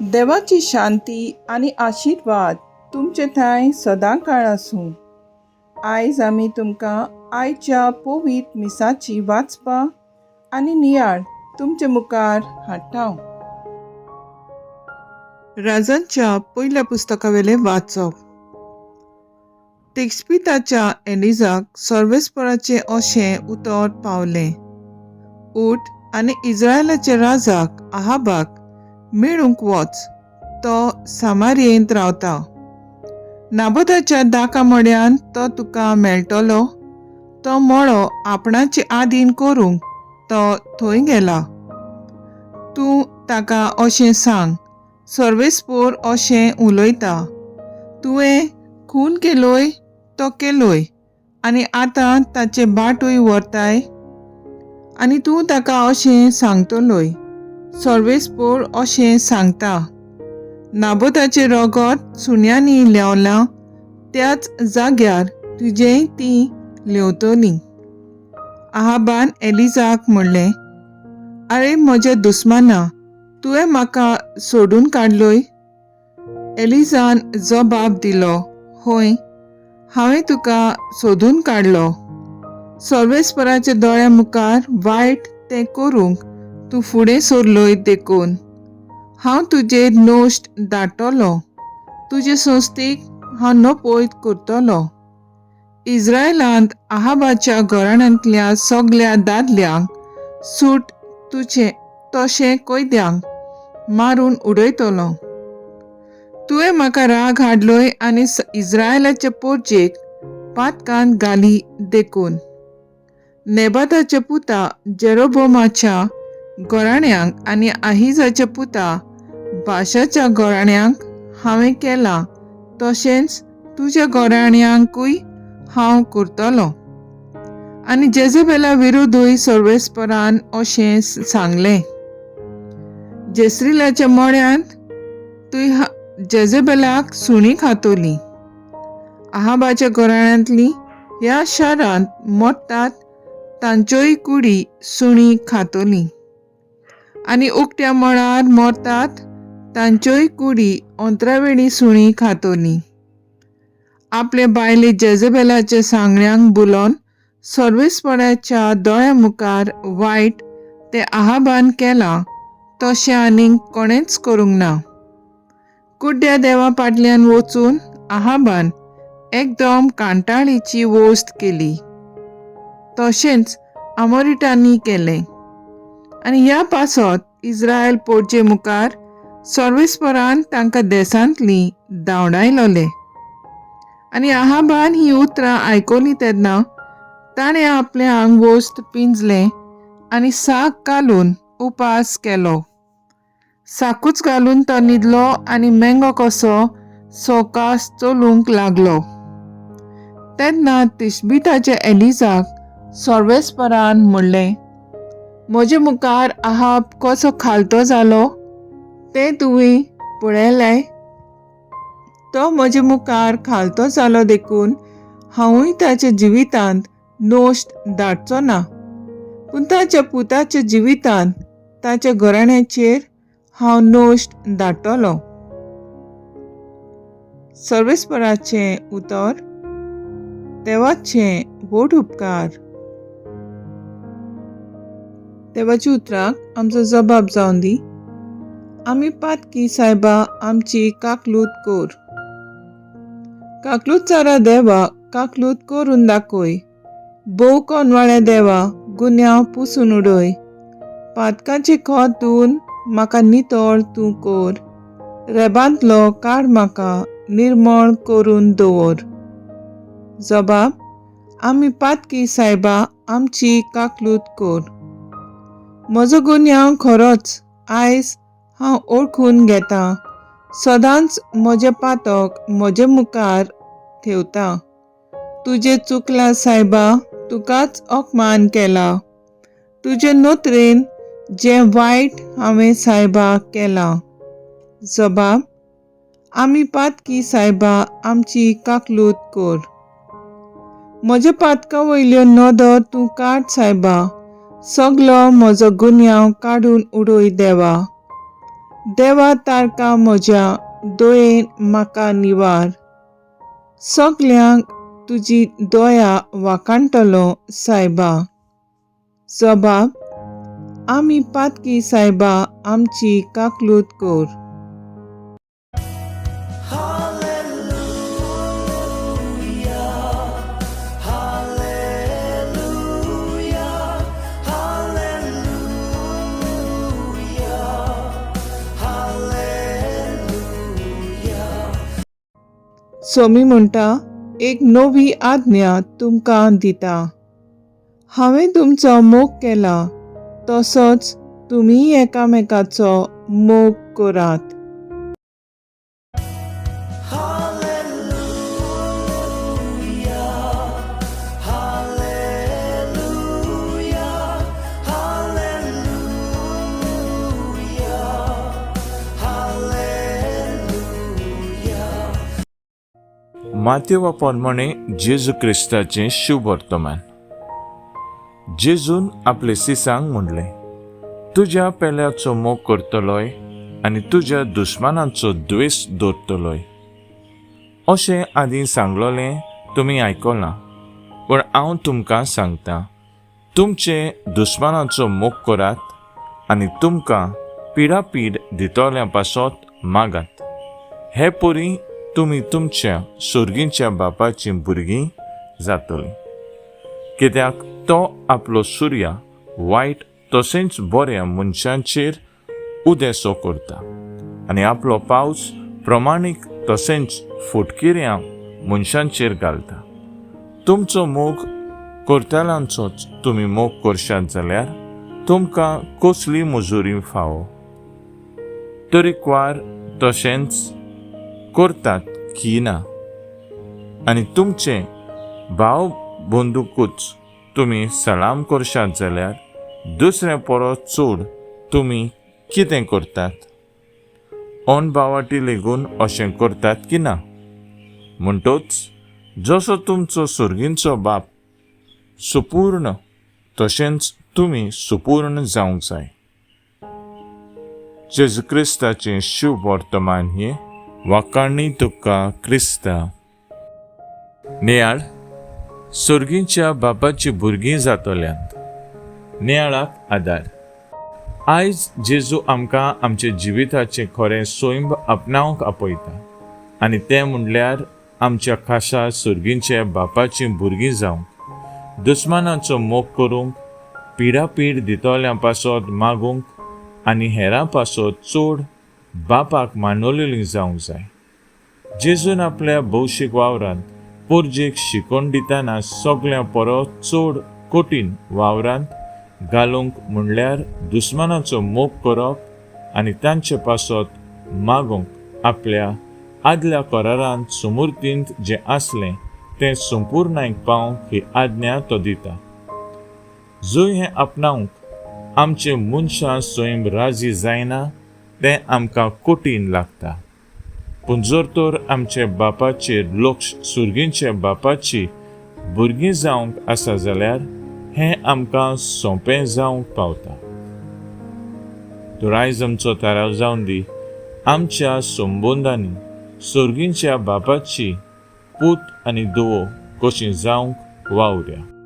देवाची शांती आनी आशिर्वाद तुमचे थंय सदां काळ आसूं. आयज आमी तुमकां आयच्या पवित्र मिसाची वाचपा आनी नियाळ तुमचे मुखार हाडटा. राजांच्या पयल्या पुस्तकावेलें वाचप. तेक्सपिताच्या एलिजाक सर्वेस्पराचें अशें उतर पावलें, उठ आनी इज्रायलाच्या राजाक आहाबाक मेळूंक वच, तो सामारियेंत रावता. नाबोदाच्या दाका मड्यान तो तुका मेळटलो. तो मळो आपणाचे आदीन करूंक तो थंय गेला. तूं ताका अशें सांग, सर्वेस्पोर अशें उलयता, तुवें खून केलोय तो केलोय आनी आतां ताचे बाटूय व्हरताय. आनी तूं ताका अशें सांगतलोय, सर्वेस्पोर अशें सांगता, नाबोताचें रगत सुण्यांनी ल्हेंवलां त्याच जाग्यार तुजेंय तीं ल्हेंवतलीं. आहाबान एलिजाक म्हणलें, आरे म्हज्या दुस्माना, तुवें म्हाका सोडून काडलोय? एलिजान जबाब दिलो, हय, हांवें तुका सोदून काडलो. सर्वेस्पराच्या दोळ्या मुखार वायट तें करूंक तूं फुडें सरलोय देखून हांव तुजेर नश्ट धाडटलो, तुजे संस्थेक हांव नपयत करतलो. इज्रायलांत आहाबाच्या घराण्यांतल्या सगल्या दादल्यांक सूट तुजें तशें कैद्यांक मारून उडयतलो. तुवें म्हाका राग हाडलोय आनी इज्रायलाचे पोरजेक पातकान घाली देखून नेबाताच्या पुता जेरोबोमाच्या घराण्यांक आनी आहिजाच्या पुता बाशाच्या घराण्यांक हांवें केलां तशेंच तुज्या घराण्यांकूय हांव करतलो. आनी जेजेबेला विरुद्धूय सर्वेस्परान अशें सांगलें, जेसरिलाच्या मळ्यांत तूं जेजेबेलाक सुणी खातली. आहाबाच्या घराण्यांतली ह्या शारांत मरतात तांच्योय कुडी सुणी खातली आनी उकत्या मळार मरतात तांच्योय कुडी अंतरावेळी सुणी खातली. आपले बायले जेजेबेलाच्या सांगण्यांक बुलोवन सर्वेस्पराच्या दोळ्या मुखार वायट तें आहाबान केलां तशें आनीक कोणेंच करूंक ना. कुड्ड्या देवा फाटल्यान वचून आहाबान एकदम कांटाळीची वस्त केली, तशेंच आमोरिटांनी केलें. आनी ह्या पासत इज्रायल पोरजे मुखार सर्वेस्परान तांकां देसांतली धांवडायलोले. आनी आहाबान ही उतरां आयकलीं तेन्ना ताणें आपलें आंगवस्त पिंजलें आनी साक घालून उपास केलो. साकूच घालून तो न्हिदलो आनी मेंगो कसो सवकास चलूंक लागलो. तेन्ना तिशबिताच्या एलिजाक सर्वेस्परान म्हणलें, म्हजे मुखार आहाब कसो खालतो जालो तें तुवें पळयलें. तो म्हजे मुखार खालतो जालो देखून हांवूय ताच्या जिवितांत नश्ट धाडचो ना, पूण ताच्या पुताच्या जिवितांत ताच्या घराण्याचेर हांव नश्ट धाडटलो. सर्वेस्पराचें उतर. देवाचे व्हड उपकार. देवाच्या उतराक आमचो जबाब जावन दी. आमी पातकी सायबा, आमची काकलूत कर. काकलूत चारा देवा, काकलूत करून दाखय. भोव कोनवाळ्या देवा, गुन्यांव पुसून उडय. पातकाचें खत धुवन म्हाका नितळ तूं कर. रेबांतलो काड म्हाका, निर्मळ करून दवर. जबाब, आमी पातकी सायबा, आमची काकलूत कर. म्हजो गुन्यांव खरोच आयज हांव ओळखून घेतां. सदांच म्हजें पातक म्हजे मुखार थेवता. तुजें चुकलां सायबा, तुकाच अपमान केला. तुजे नोतरेन जें वायट हांवें सायबा केलां. जबाब, आमी पातकी सायबा, आमची काकलूत कर. म्हज्या पातका वयल्यो नदर तूं काड सायबा, सगलो म्हजो गुन्यांव काडून उडय देवा. देवा तारका म्हज्या दयेन म्हाका निवार. सगल्यांक तुजी दया वाखाणटलो सायबा. जबाब, आमी पातकी सायबा आमची काकलूत कर. सोमी म्हणटा, एक नवी आज्ञा तुमकां दिता. हांवें तुमचो मोग केला तसोच तुमी एकामेकाचो मोग करात. मातेवा प्रमाणे जेजू क्रिस्ताचें शुभ वर्तमान. जेजून आपले सिसांक म्हणलें, तुज्या पेल्याचो मोग करतलोय आनी तुज्या दुस्मानाचो द्वेस दवरतलोय अशें आदीं सांगलोलें तुमी आयकलां. पूण हांव तुमकां सांगता, तुमचे दुस्मानाचो मोग करात आनी तुमकां पिडापीड दितल्या पासत मागात. हे परी तुमी तुमच्या सोर्गींच्या बापाचीं भुरगीं जातलीं, कित्याक तो आपलो सुर्या वायट तशेंच बऱ्या मनशांचेर उदेसो करता आनी आपलो पावस प्रमाणीक तशेंच फुटकिऱ्या मनशांचेर घालता. तुमचो मोग करतल्यांचोच तुमी मोग करशात जाल्यार तुमकां कसली मजुरी फावो? तरेकवार तशेंच करतात की ना? आनी तुमचे भाव बंदुकूच तुमी सलाम करशात जाल्यार दुसऱ्या परस चड तुमी कितें करतात? अनभावाटी लेगून अशें करतात की ना? म्हणटोच जसो तुमचो सर्गींचो बाप सुपूर्ण तशेंच तुमी सुपूर्ण जावंक जाय. जेजू क्रिस्ताचें शुभ वर्तमान हें. वाखाणणी तुका क्रिस्ता. नियाळ सर्गींच्या बापाची भुरगीं जातल्यांत. नियाळाक आदार. आयज जेजू आमकां आमच्या जिविताचें खरें सैम आपणावंक आपयता आनी तें म्हणल्यार आमच्या खासा सर्गींच्या बापाचीं भुरगीं जावंक, दुस्मानाचो मोग करूंक, पिडापीड दितल्यां पासत मागूंक आनी हेरां पासत चड बापाक मानवलेलीं जावंक जाय. जेजून आपल्या भौशीक वावरांत पोरजेक शिकोवन दितना सगळ्यां परस चड कठीण वावरांत घालूंक म्हणल्यार दुस्मानाचो मोग करप आनी तांचे पासत मागूंक आपल्या आदल्या करारांत सुमुर्तींत जें आसलें तें संपुर्णायक पावंक ही आज्ञा तो दिता. जंय हें आपणावंक आमचे मनशां सैम राजी जायना तें आमकां कठीण लागता. पूण जर तर आमचे बापाचेर लक्ष सुर्गींच्या बापाची भुरगीं जावंक आसा जाल्यार हें आमकां सोंपें जावंक पावता. तर आयज आमचो थाराव जावन दी, आमच्या संबंदांनी सर्गींच्या बापाची पूत आनी धुवो कशी जावंक वावऱ्या.